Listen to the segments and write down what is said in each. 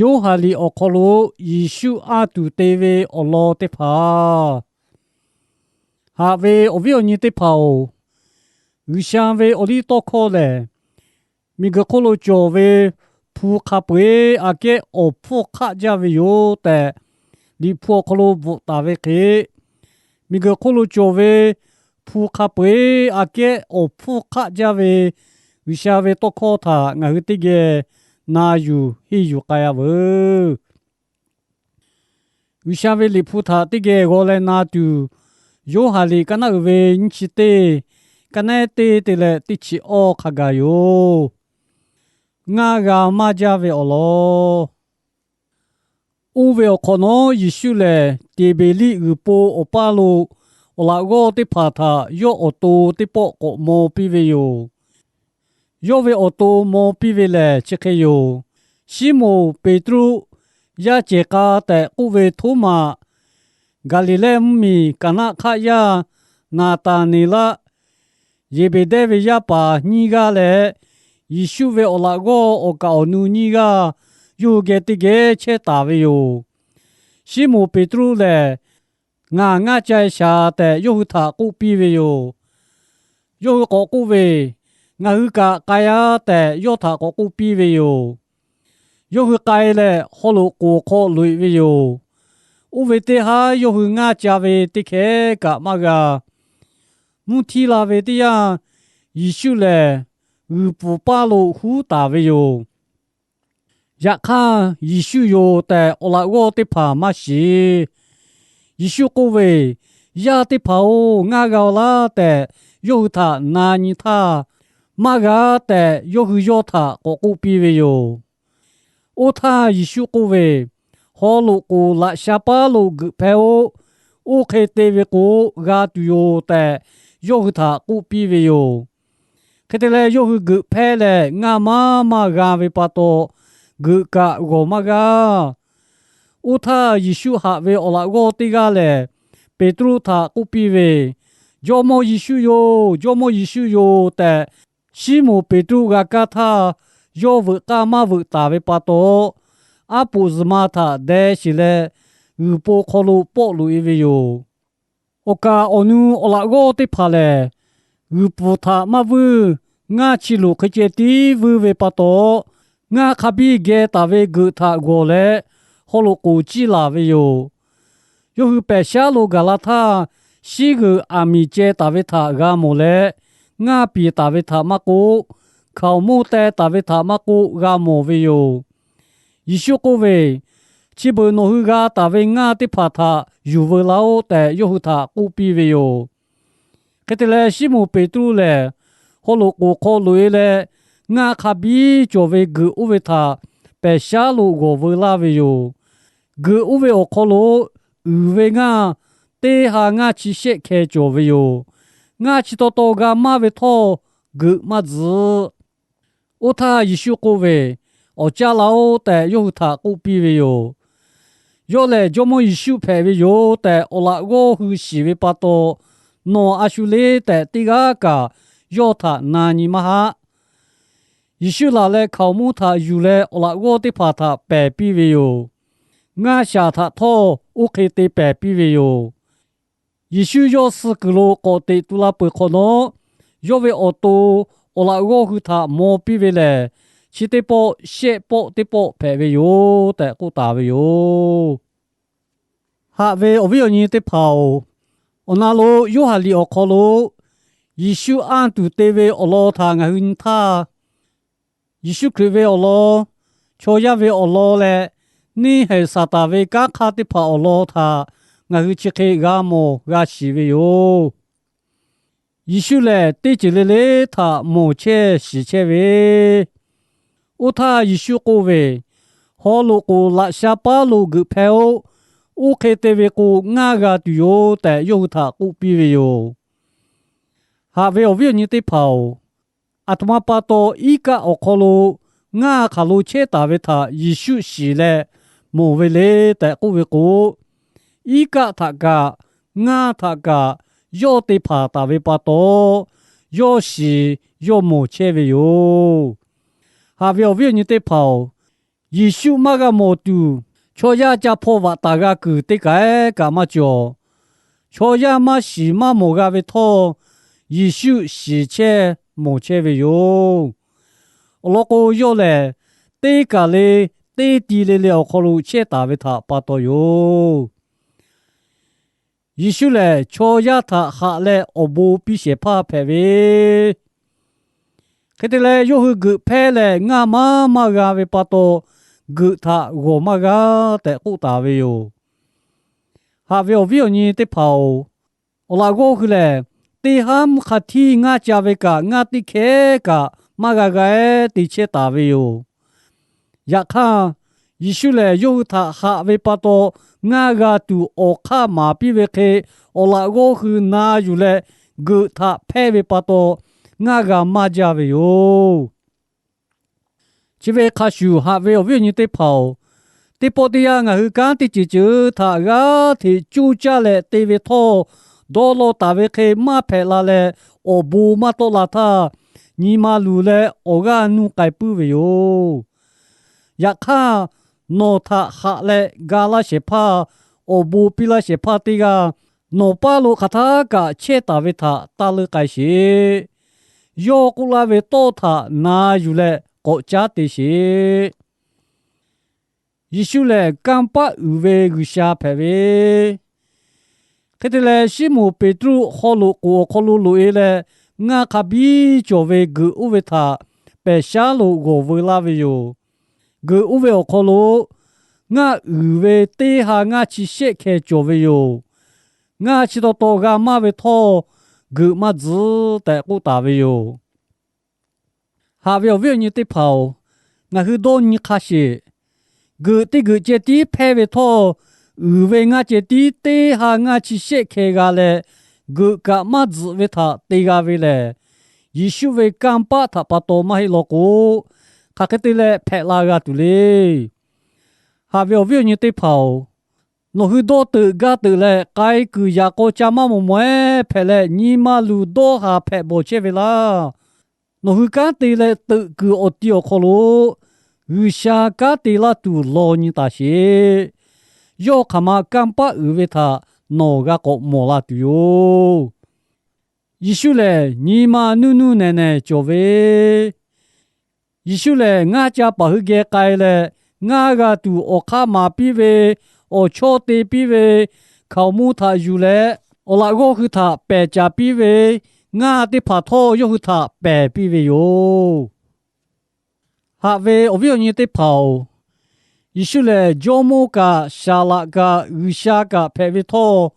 Yoˇhanˬ liꞈ awˬ hk'aw lo Yeˍsuˆ anˇ tuˬ te ve awˬ lawn teˇ hpaˍ. Haꞈ ve awˬ viˉ awˬ nyi teˇ hpaˍ-oˬ, G'uiˬsha ve awˬliˇtawˇhkawˇ lehˬ, miˬguiˬ hk'oˆ lo cawˬ ve hpu hk'a peu-eˬ aꞈ kehˉ awˬ hpfuhˇ hk'aˆ jaˇ ve yoˬ tehꞈ, Liꞈ hpu awˬ hk'aw lo bvuhꞈ taˍ ve hk'e, miˬguiˬ hk'oˆ lo cawˬ ve hpu hk'a peu-eˬ aꞈ kehˉ awˬ hpfuhˇ hk'aˆ jaˇ ve G'uiˬsha ve tawˇ hkawˇ htaꞈ ngaˬ hui teˇ geh na yuˬ henˇ yuˬ k'ai-a veuˬ. G'uiˬsha ve Liꞈ hpu htaꞈ teˇ geh g'aw leh na tuˬ, Yoˇhanˬ liꞈ kaˇ naˉ uiˍ ve nyiˇ chi teˇ, kaˇ nehˉ teˇ te leh teˇ chi awˇ hk'a gaˬ yoˬ. Ngaˇ g'a maˇ jaˇ ve awˬ lawn. Oˇ ve awˬ hk'awꞈ nawˉ, Yeˍsuˆ lehˬ Tiˍbeˍriˆ g'uiˬ po awˬ paˇ lo awˬ laꞈ g'awˇ teˇ hpaˍ htaꞈ yawˇ awˬ to teˇ pawˆ k'awꞈ maw piˇ ve yoˬ. Yawˇ ve awˬ to maw piˇ ve lehˬ chi hk'e yoˬ. Siˉmonˍ Peˍtruˆ, yaˇ cehˬ k'a tehꞈ k'oˆ ve Htoˉmaꞈ, Gaˍliˍlehˇ mvuhˇmiˬ Kaˍnaˆ hk'aˆ yaˇ Naˍtaˍneˍlaˆ, Yeˍbeˍdehˇ ve yaˇ paˍ nyiˇ g'aˇ leh, Yeˍsuˆ ve awˬ laꞈ g'awˇ awˬ kaˍ awˬ nu nyiˇ g'aˇ yawˇ hui geh teˇ geh chehˇ taˍ ve yoˬ. Siˉmonˍ Peˍtruˆ lehˬ, Ngaˬ ngaˇ ca-e shaˍ tehꞈ yawˇ hui htaꞈ k'oˆ piˇ ve yoˬ. Yawˇ hui k'awꞈ k'oˆ ve, Ngaˬ hui kaꞈ k'ai-a tehꞈ yawˇ htaꞈ k'awꞈ k'oˆ piˇ ve yoˬ. Yawˇ hui k'ai leh haw loꞈ k'oˍ hk'aw loꞈ-e ve yoˬ. Oˇ ve teˇ haˉ yawˇ hui ngaˇ ca ve teˇ hkeh kaꞈ maˇ g'a. Mvuhˇ htiˇ la ve teˇ yanˇ, Yeˍsuˆ lehˬ g'uiˬ pfuhˍ paˇ lo huˉ taˍ ve yoˬ. Yaꞈ hk'aˇ, Yeˍsuˆ yoˬ tehꞈ awˬ laꞈ g'awˇ teˇ hpaˍ maˇ shiˍ. Yeˍsuˆ k'oˆ ve, Yaˇ teˇ hpaˍ-oˬ, ngaˇ g'a-o laˇ tehꞈ yawˇ hui htaꞈ na nyi htaˇ, Maˇ g'a tehꞈ yawˇ hui yawˇ htaꞈ k'awꞈ k'oˆ piˇ ve yoˬ. Oˇ htaˇ Yeˍsuˆ k'oˆ ve, Haw loꞈ k'oˍ laꞈ sha paˉ lo geuꞈ hpehˇ-oˆ. Oˇ hk'e te ve k'o, g'a tuˬ yoˬ tehꞈ yawˇ hui htaꞈ k'oˆ piˇ ve yoˬ. Hk'e te leh, yawˇ hui geuꞈ hpehˇ leh ngaˇ maˇ maˇ g'a ve pa taw, geuꞈ kaꞈ g'awˬ maˇ g'a. Oˇ htaˇ Yeˍsuˆ haꞈ ve awˬ laꞈ g'awˇ teˇ g'aˇ lehˬ, Peˍtruˆ htaꞈ k'oˆ piˇ ve, Jawˇmawˇ Yeˍsuˆ yoˬ, Jawˇmawˇ Yeˍsuˆ yoˬ tehꞈ, Siˉmonˍ Peˍtruˆ g'a kaˇ htaˇ, yawˇ veuꞈ k'aˇ maˇ veuꞈ taˍ ve pa taw, aˉ poꞈ zuhˬ ma htaꞈ deh sheˬ leh, g'uiˬ po hk'aw lo pawˆ loꞈ-e ve yoˬ. Awˬ kaˍ awˬ nu awˬ laꞈ g'awˇ teˇ hpaˍ lehˬ, g'uiˬ pfuhˍ htaꞈ maˇ vuiˇ, ngaˇ chi loꞈ hk'e ceh tiˉ vuiˇ ve pa taw, ngaˇ hk'a biˇ geh taˍ ve geuꞈ htaꞈ g'awˬ leh, haw loꞈ k'oˍ ciˇ laˬ ve yoˬ. Yawˇ hui pehˬ shaˉ lo gaˬ la htaˇ, shiˉ g'euꞈ aˬ miˍ ceh taˍ ve htaꞈ g'a mawˬ leh, ngaˇ piˍ taˍ ve htaꞈ maˇ k'oˆ, hkaoˍmonˇ teh taˍ ve htaꞈ maˇ k'oˆ, g'a mawˬ ve yoˬ. Yeˍsuˆ k'oˆ ve, Chi beuꞈ nawˬ hui g'a taˍ ve ngaˇ teˇ hpaˍ htaꞈ yuˬ veu laˇ-oˆ tehꞈ, yawˇ hui htaꞈ k'oˆ piˇ ve yoˬ. Hk'e te leh, Siˉmonˍ Peˍtruˆ lehˬ haw loꞈ k'oˍ hk'aw loꞈ-e leh, ngaˇ hk'a biˇ cawˬ ve geuꞈ oˇ ve htaꞈ pehˬ shaˉ lo g'awˬ veu laˇ ve yoˬ. Geuꞈ oˇ ve awˬ hk'aw lo uiˍ ve ngaˇ teˇ ha ngaˇ chi shehˆ hkeh cawˬ ve yoˬ. Ngaˇ chi taw taw g'a maˇ ve htawˇ, geuꞈ maˇ tzuhꞈ. Oˇ htaˇ Yeˍsuˆ k'oˆ ve, Awˬ caˇ la-oˆ tehꞈ, yawˇ hui htaꞈ k'oˆ piˇ ve yoˬ. Yawˇ lehˬ Jawˇmawˇ Yeˍsuˆ hpehꞈ ve yoˬ tehꞈ, awˬ laꞈ g'awˇ hui shiˍ ve pa taw, Nawˬ a shu le tehꞈ, teˇ g'aˇ kaꞈ yawˇ htaꞈ na nyi maˇ haˆ. Yeˍsuˆ laˬ leh hkaoˍmonˇ htaꞈ yuˬ leh, awˬ laꞈ g'awˇ teˇ hpaˍ htaꞈ pehˬ piˇ ve yoˬ. Ngaˇ shaˍ htaꞈ htawˇ oˇ hk'e te pehˬ piˇ ve yoˬ. Yeˍsuˆ yawˇ suh kuiˬ lo k'awꞈ teꞈ tu la peuˬ hk'awꞈ nawˉ, yawˇ ve awˬ to awˬ laꞈ g'awˇ hui htaꞈ maw piˇ ve lehˬ, chi teˇ pawˆ shehˆ pawˆ teˇ pawˆ hpehꞈ ve yoˬ tehꞈ k'oˆ taˍ ve yoˬ. Haꞈ ve awˬ viˉ awˬ nyi teˇ hpaˍ-oˬ, awˬ na lo Yoˇhanˬ liꞈ awˬ hk'aw lo Yeˍsuˆ anˇ tuˬ te ve awˬ lawn htaꞈ ngaˬ hui nyi htaˇ, Yeˍsuˆ Hkriꞈ ve awˬ lawn, chaw yaˇ ve awˬ lawn leh, neˇ haiˬ Saˍtanˍ ve kanˉ hk'aˇ teˇ hpaˍ awˬ lawn htaꞈ ngaˬ hui chi hk'e g'a mawˬ g'a shiˍ ve yoˬ. Yeˍsuˆ lehˬ teˇ ceuˬ le le htaꞈ mawˬ chehˇ shiˍ chehˇ ve, oˇ htaˇ Yeˍsuˆ k'oˆ ve, Haw loꞈ k'oˍ laꞈ sha paˉ lo geuꞈ hpehˇ-oˆ. Oˇ hk'e te ve k'o, ngaˇ g'a tuˬ yoˬ tehꞈ, yawˇ hui htaꞈ k'oˆ piˇ ve yoˬ. Haꞈ ve awˬ viˉ awˬ nyi teˇ hpaˍ-oˬ, aˬ htoꞈ ma pa taw iˉ kaˆ awˬ hk'aw lo ngaˇ hk'aˬ lo chehˇ taˍ ve htaꞈ Yeˍsuˆ shiˍ leh mawˬ ve le tehꞈ k'oˆ ve k'o, iˉ kaˆ htaꞈ kaꞈ ngaˇ htaꞈ kaꞈ yawˇ te hpanˍ taˍ ve pa taw, yawˇ shiˍ yawˇ mawˬ chehˇ ve yoˬ. Haꞈ ve awˬ viˉ awˬ nyi teˇ hpaˍ-oˬ, Yeˍsuˆ maˇ g'a mawˬ tuˬ, chaw yaˇ ca hpaw vaꞈ taˍ g'a kuiˬ teˇ kaˬ ehˉ kaꞈ maˇ cawˬ. Chaw yaˇ maˇ shiˍ maˇ mawˬ g'a ve htawˇ, Yeˍsuˆ shiˍ chehˇ mawˬ chehˇ ve yoˬ. Awˬ lawn k'o, yawˇ lehˬ teˇ kaˬ le teˇ ti le le awˬ hk'aw lo chehˇ taˍ ve htaꞈ pa taw yoˬ. Yeˍsuˆ lehˬ, chaw yaˇ htaꞈ haꞈ leh awˬ bon piˇ shehˍ hpaˇ hpehꞈ ve, hk'e te leh, yawˇ hui geuꞈ hpehˇ leh ngaˇ maˇ maˇ g'a ve pa taw, geuꞈ htaꞈ g'awˬ maˇ g'a tehꞈ k'oˆ taˍ ve yoˬ. Haꞈ ve awˬ viˉ awˬ nyi teˇ hpaˍ-oˬ, awˬ laꞈ g'awˇ hui lehˬ, teˇ haˉ mvuhˇ hk'a htiˇ ngaˇ ca ve kaꞈ ngaˇ teˇ hkehˉ kaꞈ maˇ g'a g'a ehˉ te chehˇ taˍ ve yoˬ. Yaꞈ hk'aˇ, Yeˍsuˆ lehˬ yawˇ hui htaꞈ haꞈ ve pa taw, ngaˇ g'a tuˬ awˬ hk'aˇ maˍ piˇ ve hk'e, awˬ laꞈ g'awˇ hui na yuˬ leh geuꞈ htaꞈ hpehˇ ve pa taw, ngaˇ g'a maˇ jaˇ ve yoˬ. Chi ve hk'a shuˍ, haꞈ ve awˬ viˉ awˬ nyi teˇ hpaˍ-oˬ, teˇ pawˆ teˇ yanˇ ngaˬ hui kanˉ teˇ ceuˬ ceuˬ htaꞈ g'aˇ hteꞈ coˇ caˇ leh te ve htawˇ, dawˇ law taˍ ve hk'e maˇ hpehꞈ la leh, awˬ bon maˇ tawˆ la htaˇ, nyi ma luˬ leh awˬ g'aˇ nuˇ k'ai puiˉ ve yoˬ. Yaꞈ hk'aˇ, nawˬ htaꞈ haꞈ leh ga laˇ shehˍ hpaˇ, awˬ bon piˇ laˇ shehˍ hpaˇ teˇ g'aˇ, nawˬ paˇ lo hk'aˬ htaˇ kaꞈ chehˇ taˍ ve htaꞈ taˇ leuˆ k'ai sheˍ. Yawˇ k'oˆ laˇ ve tawˇ htaꞈ na yuˬ leh k'awꞈ caˉ te sheˍ. Yeˍsuˆ lehˬ, kanˇ paˆ uiˍ ve G'uiˬsha hpehꞈ ve, hk'e te leh, Siˉmonˍ Peˍtruˆ haw loꞈ k'oˍ awˬ hk'aw lo loꞈ-e leh, ngaˇ hk'a biˇ cawˬ ve geuꞈ oˇ ve htaꞈ pehˬ shaˉ lo g'awˬ veu laˇ ve yoˬ. Geuꞈ oˇ ve awˬ hk'aw lo ngaˇ uiˍ ve teˇ ha ngaˇ chi shehˆ hkeh cawˬ ve yoˬ. Ngaˇ chi taw taw g'a maˇ ve htawˇ, geuꞈ maˇ tzuhꞈ tehꞈ k'oˆ taˍ ve yoˬ. Haꞈ ve awˬ viˉ awˬ nyi teˇ hpaˍ-oˬ, ngaˬ hui dawˇ nyi hk'a sheˍ. Geuꞈ teˇ geuꞈ ceh tiˉ hpehˇ ve htawˇ, uiˍ ve ngaˇ ceh tiˉ teˇ ha ngaˇ chi shehˆ hkeh g'a leh, geuꞈ kaꞈ maˇ tzuhꞈ ve htaꞈ te g'a ve lehˬ, Yeˍsuˆ ve kanˇ paˆ htaꞈ pa taw maˇ heˆ law k'o, hk'aˬ hk'e te leh hpehꞈ la g'a tuˬ le. Haꞈ ve awˬ viˉ awˬ nyi teˇ hpaˍ-oˬ, nawˬ hui dawˇ teuꞈ gaˇ teuꞈ leh, k'ai kuiˬ yaꞈ k'aw ca maˇ mawˬ mawehˉ hpehꞈ leh, nyi ma luˬ dawˇ haˍ hpehꞈ bawˬ chehˇ ve laˇ. Nawˬ hui kanˉ te leh teuꞈ kuiˬ awˬ ti awˬ hk'aw lo, G'uiˬsha kanˉ te laˇ tuˬ law nyi taˍ sheˍ. Yawˇ hk'aˬ ma kanˇ paˆ uiˍ ve htaꞈ nawˬ g'a k'awꞈ mawˬ la tuˬ yoˬ. Yeˍsuˆ lehˬ, nyi ma nuˇ nuˇ nehˬ nehˬ cawˬ ve, Yeˍsuˆ lehˬ, ngaˇ ca paˍ hui geh k'ai leh, ngaˇ g'a tuˬ awˬ hk'aˇ maˍ piˇ ve, awˬ chawˇ te piˇ ve, hkaoˍmonˇ htaꞈ yuˬ leh awˬ laꞈ g'awˇ hui htaꞈ pehˬ caˍ piˇ ve, ngaˇ teˇ hpaˍ htawˇ yawˇ hui htaꞈ pehˬ piˇ ve yoˬ. Haꞈ ve awˬ viˉ awˬ nyi teˇ hpaˍ-oˬ, Yeˍsuˆ lehˬ jawˇmawˇ kaꞈ, saˍ laꞈ kaꞈ, G'uiˬsha kaꞈ hpehꞈ ve htawˇ,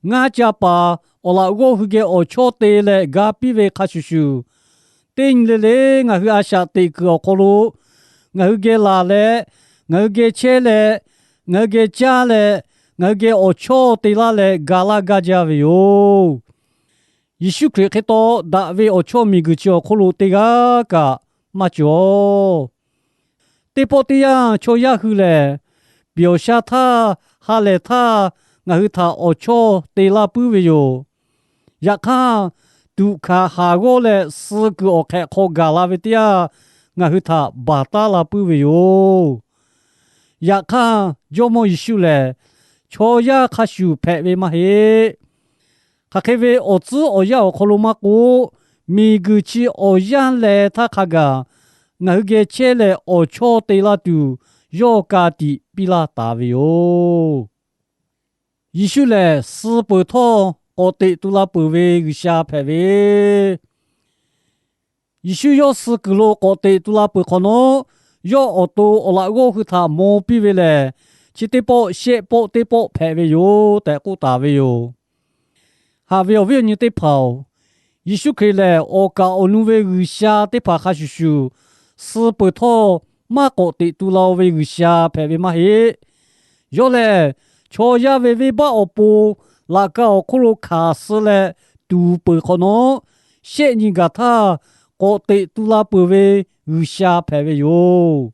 ngaˇ ca paˍ awˬ laꞈ g'awˇ hui geh awˬ chawˇ te leh ga piˇ ve hk'a shuˍ shuˍ, teˇ nyi le le ngaˬ hui a shaꞈ teꞈ kuiˬ awˬ hk'aw lo ngaˬ hui geh laˬ leh, ngaˬ hui geh chehˇ leh, ngaˬ hui geh caˇ leh, ngaˬ hui geh awˬ chawˇ te laˇ leh ga laˇ gaˇ jaˇ ve yoˬ. Yeˍsuˆ Hkriꞈ hk'e taw daꞈ ve awˬ chawˇ miˬguiˬ chi awˬ hk'oˆ lo teˇ g'aˇ kaꞈ maˇ cawˬ. Teˇ pawˆ teˇ yanˇ chaw yaˇ hui lehˬ, pyawˬ sha htaˇ, ha lehˬ htaˇ, ngaˬ hui htaꞈ awˬ chawˇ te laˇ puiˉ ve yoˬ. Yaꞈ hk'aˇ, tuꞈ hkanˍ haˍ g'awˇ leh suh kuiˬ awˬ hk'ehꞈ hk'aw gaˬ la ve teˇ yanˇ, ngaˬ hui htaꞈ baˬ taˉ la puiˉ ve yoˬ. Yaꞈ hk'aˇ, Jawˇmawˇ Yeˍsuˆ lehˬ, chaw yaˇ hk'a shuˍ hpehꞈ ve maˇ heˆ. Hk'aˬ hk'e ve awˬ tcuhˉ awˬ yanˇ awˬ hk'aw lo maˇ k'oˆ, miˬguiˬ chi awˬ yanˇ leh htaˇ hk'a gaˬ ngaˬ hui geh chehˇ leh awˬ chawˇ te laˇ tuˬ, yawˇ ka tiꞈ piˇ laˇ taˍ ve yoˬ. Yeˍsuˆ lehˬ, suh peuˬ htawˇ k'awꞈ teꞈ tu la peuˬ ve G'uiˬsha hpehꞈ ve, Yeˍsuˆ yawˇ suh kuiˬ lo k'awꞈ teꞈ tu la peuˬ hk'awꞈ nawˉ, yawˇ awˬ to awˬ laꞈ g'awˇ hui htaꞈ maw piˇ ve lehˬ, chi teˇ pawˆ shehˆ pawˆ teˇ pawˆ hpehꞈ ve yoˬ tehꞈ k'oˆ taˍ ve yoˬ. Haꞈ ve awˬ viˉ awˬ nyi teˇ hpaˍ-oˬ, Yeˍsuˆ Hkriꞈ lehˬ awˬ kaˍ awˬ nu ve G'uiˬsha teˇ hpaˍ hk'a shuˍ shuˍ, suh peuˬ htawˇ maˇ k'awꞈ teꞈ tu la-o ve G'uiˬsha hpehꞈ ve maˇ heˆ. Yawˇ lehˬ, chaw yaˇ ve venˇbaˆ awˬ pon laꞈ ka awˬ hk'oˆ lo hkanˍ suh leh tuˍ peuˬ hk'awꞈ nawˉ, shehˆ nyi gaˬ htaˇ k'awꞈ teꞈ tu la peuˬ ve G'uiˬsha hpehꞈ ve yoˬ.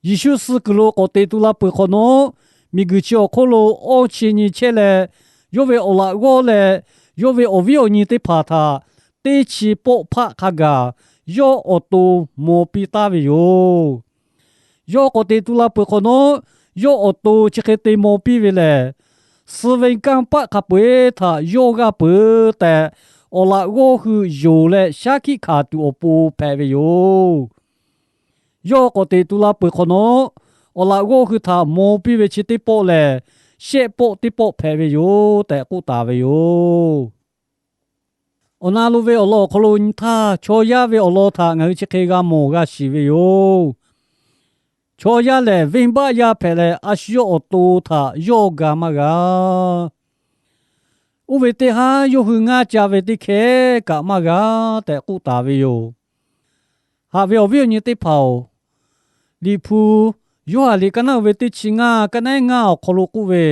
Yeˍsuˆ suh kuiˬ lo k'awꞈ teꞈ tu la peuˬ hk'awꞈ nawˉ, miˬguiˬ chi awˬ hk'oˆ lo awˇ chi nyi chehˇ leh, yawˇ ve awˬ laꞈ g'awˇ leh yawˇ ve awˬ viˉ awˬ nyi teˇ hpaˍ htaꞈ teˇ chi pawˆ hpaˆ hk'a gaˬ yawˇ awˬ to maw piˇ taˉ ve yoˬ. Yawˇ k'awꞈ teꞈ tu la peuˬ hk'awꞈ nawˉ, yawˇ awˬ to chi hk'e te maw piˇ ve lehˬ, suh ve kanˇ paˆ hk'a peu-eˬ htaꞈ yawˇ g'aˇ peuˬ tehꞈ, awˬ laꞈ g'awˇ hui yonˍ leh shaˉ hkiˆ hkanˍ tuˬ awˬ pon hpehꞈ ve yoˬ. Yawˇ k'awꞈ teꞈ tu la peuˬ hk'awꞈ nawˉ, awˬ laꞈ g'awˇ hui htaꞈ maw piˇ ve chi teˇ pawˆ lehˬ, shehˆ pawˆ teˇ pawˆ hpehꞈ ve yoˬ tehꞈ k'oˆ taˍ ve yoˬ. Awˬ na lo ve awˬ lawn awˬ hk'aw lo nyi htaˇ, chaw yaˇ ve awˬ lawn htaꞈ ngaˬ hui chi hk'e g'a mawˬ g'a shiˍ ve yoˬ. Chaw yaˇ lehˬ, venˇbaˆ yaˇ hpehꞈ leh, a shu yawˇ awˬ to htaꞈ yawˇ ga maˇ g'a. Oˇ ve teˇ haˉ yawˇ hui ngaˇ ca ve teˇ hkehˉ kaꞈ maˇ g'a tehꞈ k'oˆ taˍ ve yoˬ. Haꞈ ve awˬ viˉ awˬ nyi teˇ hpaˍ-oˬ, Liꞈ hpu Yoˇhanˬ liꞈ kaˉ naˉ uiˍ ve teˇ chi ngaˇ, kaˉ nehˉ ngaˇ awˬ hk'aw lo k'oˆ ve,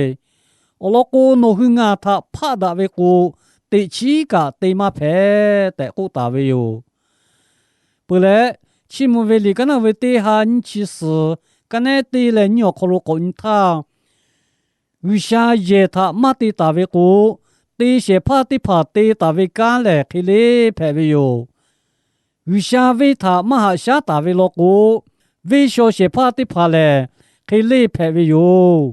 Awˬ lawn k'o, nawˬ hui ngaˬ htaꞈ hpaˆ daꞈ ve k'o, teꞈ chiˉ kaꞈ te maˇ hpehꞈ tehꞈ k'oˆ taˍ ve yoˬ. Peuˬ leh, Chiˇ mvuh ve liꞈ kaˉ naˉ uiˍ ve teˇ ha nyiˇ chi suhˍ, kaˉ nehˉ teˇ leh nyiˇ awˬ hk'aw lo k'awꞈ nyi htaˇ, G'uiˬsha yehˬ htaꞈ maˇ te taˍ ve k'o, te shehˍ hpaˇ teˇ hpaˍ te taˍ ve kanˉ lehˬ hk'e le hpehꞈ ve yoˬ. G'uiˬsha venˇ htaꞈ maˇ haꞈ shaˉ taˍ ve law k'o, venˇ shaw shehˍ hpaˇ teˇ hpaˍ lehˬ hk'e le hpehꞈ ve yoˬ.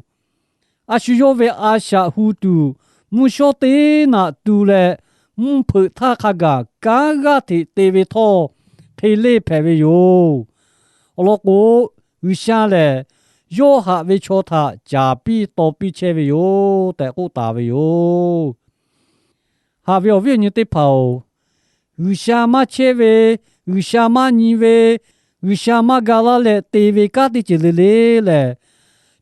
A shu yawˇ ve a shaꞈ hu tuˬ, mvuhˇ shawˉ teˇ naꞈ tu leh, mvuhˇ hpeuꞈ htaˇ hk'a gaˬ kanˉ g'aˇ hteꞈ te ve htawˇ, hk'e le hpehꞈ ve yoˬ. Awˬ lawn k'o, G'uiˬsha lehˬ yawˇ haꞈ ve chaw htaꞈ caˍ piˇ taw piˇ chehˇ ve yoˬ tehꞈ k'oˆ taˍ ve yoˬ. Haꞈ ve awˬ viˉ awˬ nyi teˇ hpaˍ-oˬ, G'uiˬsha maˇ chehˇ ve, G'uiˬsha maˇ nyi ve, G'uiˬsha maˇ ga laˇ leh te ve kanˉ teˇ ceuˬ le le lehˬ,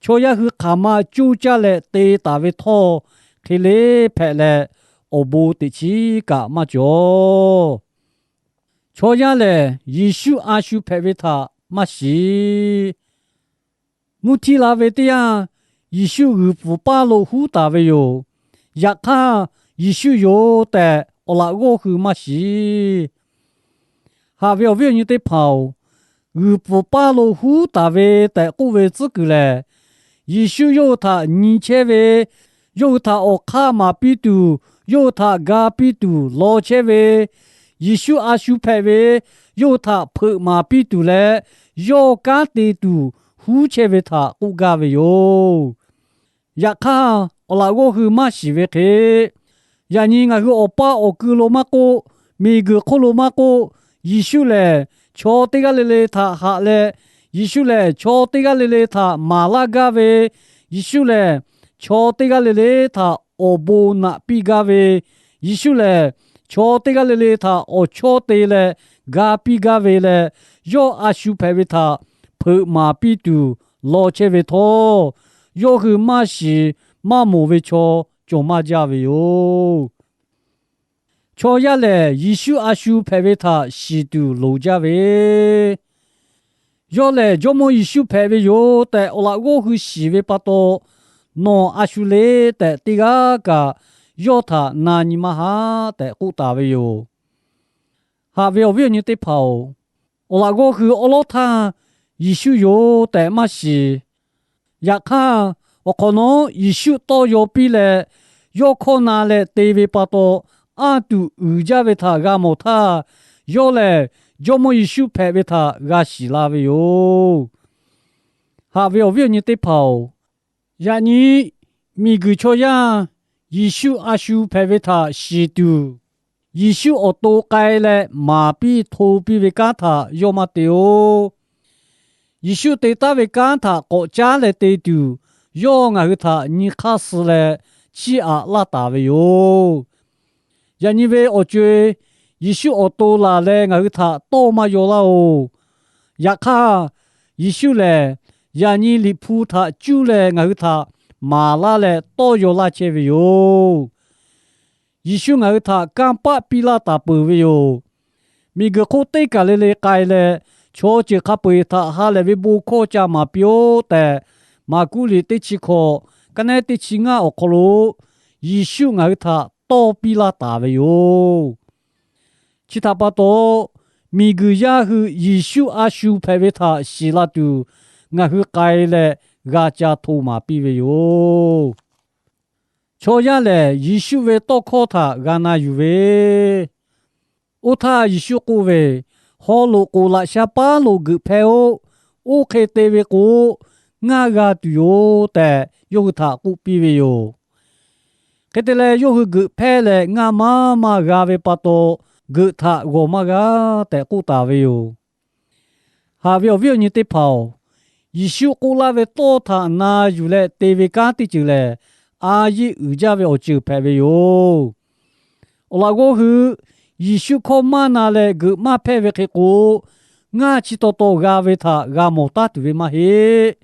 chaw yaˇ hui hk'aˬ ma coˇ caˇ leh te taˍ ve htawˇ, hk'e le hpehꞈ leh, awˬ bon teꞈ chiˉ kaꞈ maˇ cawˬ. Chaw yaˇ lehˬ, Yeˍsuˆ a shu hpehꞈ ve htaꞈ maˇ shiˍ. Mvuhˇ htiˇ la ve teˇ yanˇ, Yeˍsuˆ g'uiˬ pfuhˍ paˇ lo huˉ taˍ ve yoˬ. Yaꞈ hk'aˇ, Yeˍsuˆ yoˬ tehꞈ awˬ laꞈ g'awˇ hui maˇ shiˍ. Haꞈ ve awˬ viˉ awˬ nyi teˇ hpaˍ-oˬ, g'uiˬ pfuhˍ paˇ lo huˉ taˍ ve tehꞈ k'oˆ ve tcuhˉ kuiˬ lehˬ, Yeˍsuˆ yawˇ hui htaꞈ nyi chehˇ ve, yawˇ hui htaꞈ awˬ hk'aˇ maˍ piˇ tuˬ, yawˇ hui htaꞈ ga piˇ tuˬ law chehˇ ve, Yeˍsuˆ a shu hpehꞈ ve, yawˇ hui htaꞈ hpeuꞈ maˍ piˇ tuˬ leh, yawˇ kanˉ te tuˬ huˉ chehˇ ve htaꞈ k'oˆ gaˇ ve yoˬ. Yaꞈ hk'aˇ, awˬ laꞈ g'awˇ hui maˇ shiˍ ve hk'e, yaꞈ nyi ngaˬ hui awˬ paˇ awˬ ku lo maˇ k'oˆ, miˬguiˬ hk'oˆ lo maˇ k'oˆ, Yeˍsuˆ lehˬ chaw teˇ g'aˇ le le htaꞈ haꞈ leh, Yeˍsuˆ lehˬ chaw teˇ g'aˇ le le htaꞈ maˍ laˇ gaˇ ve, Yeˍsuˆ lehˬ chaw teˇ g'aˇ le le htaꞈ awˬ bon naꞈ piˇ gaˇ ve, Yeˍsuˆ lehˬ chaw teˇ g'aˇ le le htaꞈ awˬ chawˇ te leh ga piˇ gaˇ ve leh, yawˇ a shu hpehꞈ ve htaꞈ hpeuꞈ maˍ piˇ tuˬ law chehˇ ve htawˇ, yawˇ hui maˇ shiˍ maˇ mawˬ ve chaw cawˬ maˇ jaˇ ve yoˬ. Chaw yaˇ lehˬ, Yeˍsuˆ a shu hpehꞈ ve htaꞈ shiˍ tuˬ loˍ jaˇ ve, yawˇ lehˬ Jawˇmawˇ Yeˍsuˆ hpehꞈ ve yoˬ tehꞈ awˬ laꞈ g'awˇ hui shiˍ ve pa taw, nawˬ a shu le tehꞈ teˇ g'aˇ kaꞈ yawˇ htaꞈ na nyi maˇ haˉ tehꞈ k'oˆ taˍ ve yoˬ. Haꞈ ve awˬ viˉ awˬ nyi teˇ hpaˍ-oˬ, awˬ laꞈ g'awˇ hui awˉ lawˉ htaˇ Yeˍsuˆ yoˬ tehꞈ maˇ shiˍ. Yaꞈ hk'aˇ, awˬ hk'awꞈ nawˉ Yeˍsuˆ tawˇ yaw piˇ leh, yawˇ hkawˇ na leh te ve pa taw, anˇ tuˬ uiˍ jaˇ ve htaꞈ g'a mawˬ htaˇ, yawˇ lehˬ Jawˇmawˇ Yeˍsuˆ hpehꞈ ve htaꞈ g'a shiˍ la ve yoˬ. Haꞈ ve awˬ viˉ awˬ nyi teˇ hpaˍ-oˬ, yaꞈ nyi miˬguiˬ chaw yaˇ Yeˍsuˆ a shu hpehꞈ ve htaꞈ shiˍ tuˬ, Yeˍsuˆ awˬ to k'ai leh maˍ piˇ hto piˇ ve kanˉ htaꞈ yawˇ maˇ te-oˬ. Yeˍsuˆ te taˉ ve kanˉ htaꞈ k'awꞈ caˉ leh te tuˬ, yawˇ ngaˬ hui htaꞈ nyi hk'aˇ suh leh chiˇ aꞈ laˇ taˍ ve yoˬ. Yaꞈ nyi ve awˬ co-e, Yeˍsuˆ awˬ to laˬ leh ngaˬ hui htaꞈ tawˇ maˇ yaw laˇ-oˬ. Yaꞈ hk'aˇ, Yeˍsuˆ lehˬ yaꞈ nyi Liꞈ hpu htaꞈ cuˇ leh ngaˬ hui htaꞈ maˍ laˇ leh tawˇ yaw laˇ chehˇ ve yoˬ. Yeˍsuˆ ngaˬ hui htaꞈ kanˇ paˆ piˇ laˇ taˍ peuˬ ve yoˬ. Miˬguiˬ hk'oˆ teˇ kaˬ le le k'ai leh, chaw ceuˬ hk'a peu-eˬ htaꞈ ha lehˬ ve bon hkawˇ ca maˍ piˇ-oˆ tehꞈ, Maˍkuˆ liꞈ teˇ chi hkawꞈ, kaˉ nehˉ teˇ chi ngaˇ awˬ hk'aw lo Yeˍsuˆ ngaˬ hui htaꞈ tawˇ piˇ laˇ taˍ ve yoˬ. Chi htaꞈ pa taw, miˬguiˬ yaˇ hui Yeˍsuˆ a shu hpehꞈ ve htaꞈ shiˍ la tuˬ, ngaˬ hui k'ai leh g'a ca hto maˍ piˇ ve yoˬ. Chaw yaˇ lehˬ, Yeˍsuˆ ve tawˇ hkawˇ htaꞈ g'a na yuˬ ve, oˇ htaˇ Yeˍsuˆ k'oˆ ve, Haw loꞈ k'oˍ laꞈ sha paˉ lo geuꞈ hpehˇ-oˆ. oˇ hk'e te ve k'o, ngaˇ g'a tuˬ yoˬ tehꞈ yawˇ hui htaꞈ k'oˆ piˇ ve yoˬ. Hk'e te leh, yawˇ hui geuꞈ hpehˇ leh ngaˇ maˇ maˇ g'a ve pa taw, geuꞈ htaꞈ g'awˬ maˇ g'a tehꞈ k'oˆ taˍ ve yoˬ. Haꞈ ve awˬ viˉ awˬ nyi teˇ hpaˍ-oˬ, Yeˍsuˆ k'oˆ laˇ ve tawˇ htaꞈ na yuˬ leh te ve kanˉ teˇ ceuˬ lehˬ, a yiˆ uiˍ jaˇ ve awˬ ceuˬ hpehꞈ ve yoˬ. Awˬ laꞈ g'awˇ hui Yeˍsuˆ hkawˇ maˇ na leh geuꞈ maˇ hpehˇ ve hk'e k'o, ngaˇ chi taw taw g'a ve htaꞈ g'a mawˬ taˉ tuˬ ve maˇ heˆ.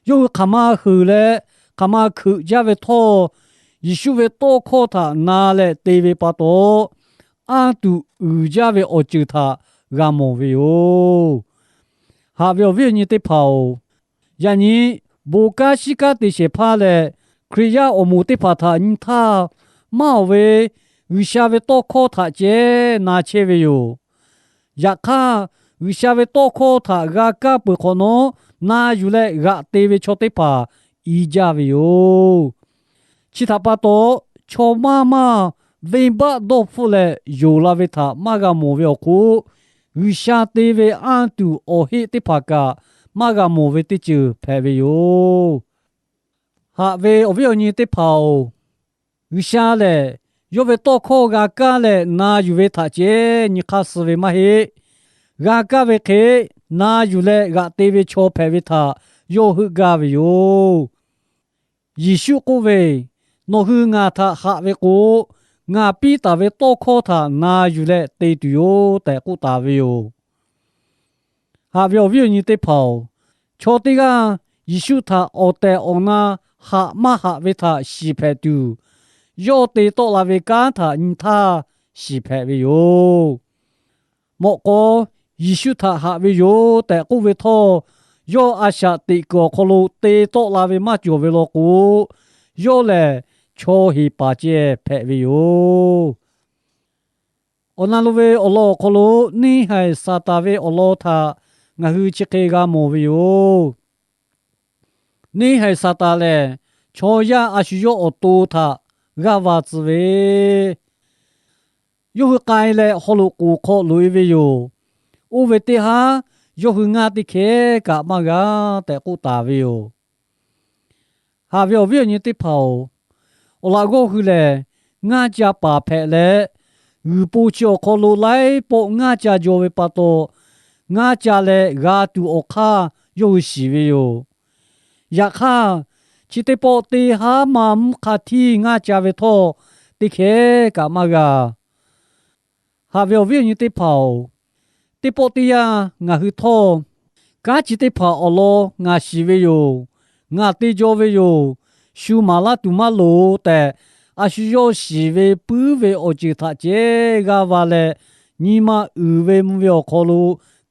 Yawˇ hui hk'aˬ ma heuˬ leh hk'aˬ ma hkeuꞈ jaˇ ve htawˇ, Yeˍsuˆ ve tawˇ hkawˇ htaꞈ na leh te ve pa taw, anˇ tuˬ uiˍ jaˇ ve awˬ ceuˬ htaꞈ g'a mawˬ ve yoˬ. Haꞈ ve awˬ viˉ awˬ nyi teˇ hpaˍ-oˬ, yaꞈ nyi bon kanˉ shiˉ kanˉ te shehˍ hpaˇ leh Hkriꞈ yaˇ awˬ moˍ teˇ hpaˍ htaꞈ nyi htaˇ, maˇ oˬ ve G'uiˬsha ve tawˇ hkawˇ htaꞈ ceh na chehˇ ve yoˬ. Yaꞈ hk'aˇ, G'uiˬsha ve tawˇ hkawˇ htaꞈ g'a kaˇ peuˬ hk'awꞈ nawˉ, na yuˬ leh g'aꞈ te ve chaw teˇ hpaˍ i jaˇ ve yoˬ. Chi htaꞈ pa taw, chaw maˇ maˇ venˇbaˆ dawˇ hpfuhˆ leh yonˍ la ve htaꞈ maˇ g'a mawˬ ve awˬ hk'oˆ, G'uiˬsha te ve anˇ tuˬ awˬ heˆ teˇ hpaˍ kaꞈ maˇ g'a mawˬ ve teˇ ceuˬ hpehꞈ ve yoˬ. Haꞈ ve awˬ viˉ awˬ nyi teˇ hpaˍ-oˬ, G'uiˬsha lehˬ yawˇ ve tawˇ hkawˇ g'a kaˇ leh na yuˬ ve htaꞈ ceh nyi hk'aˇ suh ve maˇ heˆ. G'a kaˇ ve hk'e na yuˬ leh g'aꞈ te ve chaw hpehꞈ ve htaꞈ yawˇ heuˆ gaˇ ve yoˬ. Yeˍsuˆ k'oˆ ve, Nawˬ hui ngaˬ htaꞈ haꞈ ve k'o, ngaˬ piˇ taˍ ve tawˇ hkawˇ htaꞈ na yuˬ leh te tuˬ yoˬ tehꞈ k'oˆ taˍ ve yoˬ. Haꞈ ve awˬ viˉ awˬ nyi teˇ hpaˍ-oˬ, chaw teˇ g'aˇ Yeˍsuˆ htaꞈ awˬ tehˬ awˬ na haꞈ maˇ haꞈ ve htaꞈ shiˍ hpehꞈ tuˬ, yawˇ te tawˆ la ve kanˉ htaꞈ nyi htaˇ shiˍ hpehꞈ ve yoˬ. Mawꞈ k'aw, Yeˍsuˆ htaꞈ haꞈ ve yoˬ tehꞈ k'oˆ ve htawˇ, yawˇ a shaꞈ teꞈ kuiˬ awˬ hk'aw lo te tawˆ la ve maˇ cawˬ ve law k'o, yawˇ lehˬ chaw heˍ paˍ ceh hpehꞈ ve yoˬ. Awˬ na lo ve awˬ lawn awˬ hk'aw lo neˇ haiˬ Saˍtanˍ ve awˬ lawn htaꞈ ngaˬ hui chi hk'e g'a mawˬ ve yoˬ. Neˇ haiˬ Saˍtanˍ lehˬ, chaw yaˇ a shu yawˇ awˬ to htaꞈ g'aˇ va tcuh ve, yawˇ hui k'ai leh haw loꞈ k'oˍ hk'aw loꞈ-e ve yoˬ. Oˇ ve teˇ haˉ yawˇ hui ngaˇ teˇ hkeh kaꞈ maˇ g'a tehꞈ k'oˆ taˍ ve yoˬ. Haꞈ ve awˬ viˉ awˬ nyi teˇ hpaˍ-oˬ, awˬ laꞈ g'awˇ hui lehˬ, ngaˇ ca paˍ hpehꞈ leh, g'uiˬ po chi awˬ hk'aw lo laiˉ pawˆ ngaˇ ca jaw ve pa taw, ngaˇ ca leh g'a tuˬ awˬ hk'aˇ yawˇ hui shiˍ ve yoˬ. Yaꞈ hk'aˇ, chi teˇ pawˆ teˇ haˉ ma mvuhˇ hk'a htiˇ ngaˇ ca ve htawˇ, teˇ hkeh kaꞈ maˇ g'a. Haꞈ ve awˬ viˉ awˬ nyi teˇ hpaˍ-oˬ, teˇ pawˆ teˇ yanˇ ngaˬ hui htawˇ, kanˉ chi teˇ hpaˍ awˬ lawn ngaˬ shiˍ ve yoˬ, ngaˬ te jaw ve yoˬ, shu maˍ laˇ tuˬ maˇ loˍ tehꞈ, a shu yawˇ shiˍ ve puiˉ ve awˬ ceuˬ htaꞈ ceh g'aˇ va leh, nyi ma uiˍ ve mvuh ve awˬ hk'aw lo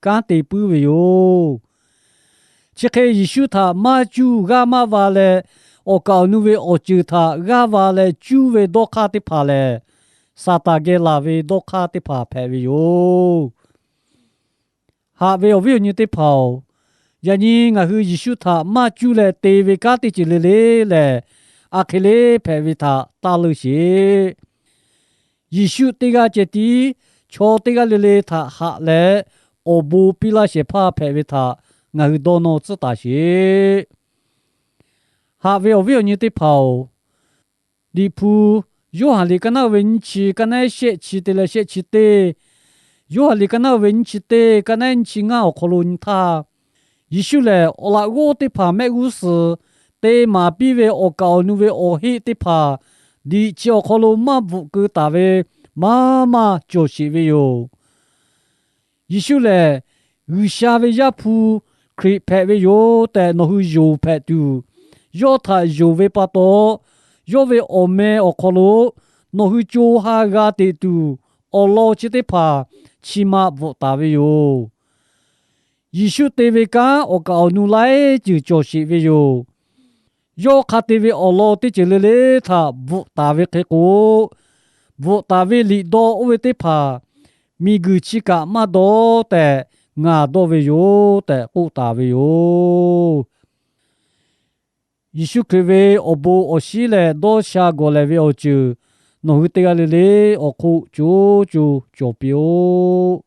kanˉ te puiˉ ve yoˬ. Chi hk'e Yeˍsuˆ htaꞈ maˇ cuˇ g'aˇ maˇ va leh, awˬ kaˍ awˬ nu ve awˬ ceuˬ htaꞈ g'aˇ va leh cuˇ ve dawˇ hk'aˇ teˇ hpaˍ lehˬ, Saˍtanˍ geh laˬ ve dawˇ hk'aˇ teˇ hpaˍ hpehꞈ ve yoˬ. Haꞈ ve awˬ viˉ awˬ nyi teˇ hpaˍ-oˬ, yaꞈ nyi ngaˬ hui Yeˍsuˆ htaꞈ maˇ cuˇ leh te ve kanˉ teˇ ceuˬ le le lehˬ, a hk'e le hpehꞈ ve htaꞈ taˇ leuˇ sheˍ. Yeˍsuˆ teˇ g'aˇ ceh tiˉ chaw teˇ g'aˇ le le htaꞈ haꞈ leh, awˬ bon piˇ laˇ shehˍ hpaˇ hpehꞈ ve htaꞈ ngaˬ hui dawˇ nawˇ tcuhˉ taˍ sheˍ. Haꞈ ve awˬ viˉ awˬ nyi teˇ hpaˍ-oˬ, Liꞈ hpu Yoˇhanˬ liꞈ ka naˉ ve nyiˇ chi, ka naˉ shehˆ chi te leh shehˆ chi teˇ, Yoˇhanˬ liꞈ ka naˉ ve nyiˇ chi teˇ, ka naˉ nyiˇ chi ngaˇ awˬ hk'aw lo nyi htaˇ, Yeˍsuˆ lehˬ awˬ laꞈ g'awˇ teˇ hpaˍ mehˆ g'uˇ suhˍ te maˍ piˇ ve awˬ kaˍ awˬ nu ve awˬ heˆ teˇ hpaˍ liꞈ chi awˬ hk'aw lo maˇ bvuhꞈ keu taˍ ve maˇ maˇ cawˬ sheˍ ve yoˬ. Yeˍsuˆ lehˬ, G'uiˬsha ve Yaˇ hpu Hkriꞈ hpehꞈ ve yoˬ tehꞈ nawˬ hui yonˍ hpehꞈ tuˬ, yawˇ htaꞈ yonˍ ve pa taw, yawˇ ve awˬ meh awˬ hk'aw lo nawˬ hui co ha g'a teꞈ tuˬ, awˬ lawn chi teˇ hpaˍ chi ma bvuhꞈ taˍ ve yoˬ. Yeˍsuˆ te ve kanˉ awˬ kaˍ awˬ nu laiˉ ceuˬ cawˬ sheˍ ve yoˬ. Yawˇ hk'a te ve awˬ lawn teˇ ceuˬ le le htaꞈ bvuhꞈ taˍ ve hk'e k'o, bvuhꞈ taˍ ve liꞈ dawˇ oˇ ve teˇ hpaˍ miˬguiˬ chi kaꞈ maˇ dawˇ tehꞈ ngaˬ dawˇ ve yoˬ tehꞈ k'oˆ taˍ ve yoˬ. Yeˍsuˆ Hkriꞈ ve awˬ bon awˬ shinˉ leh dawˇ sha gawˬ lehˬ ve awˬ ceuˬ nawˬ hui teˇ g'aˇ le le awˬ hk'oˆ co co cawˬ piˇ-oˆ.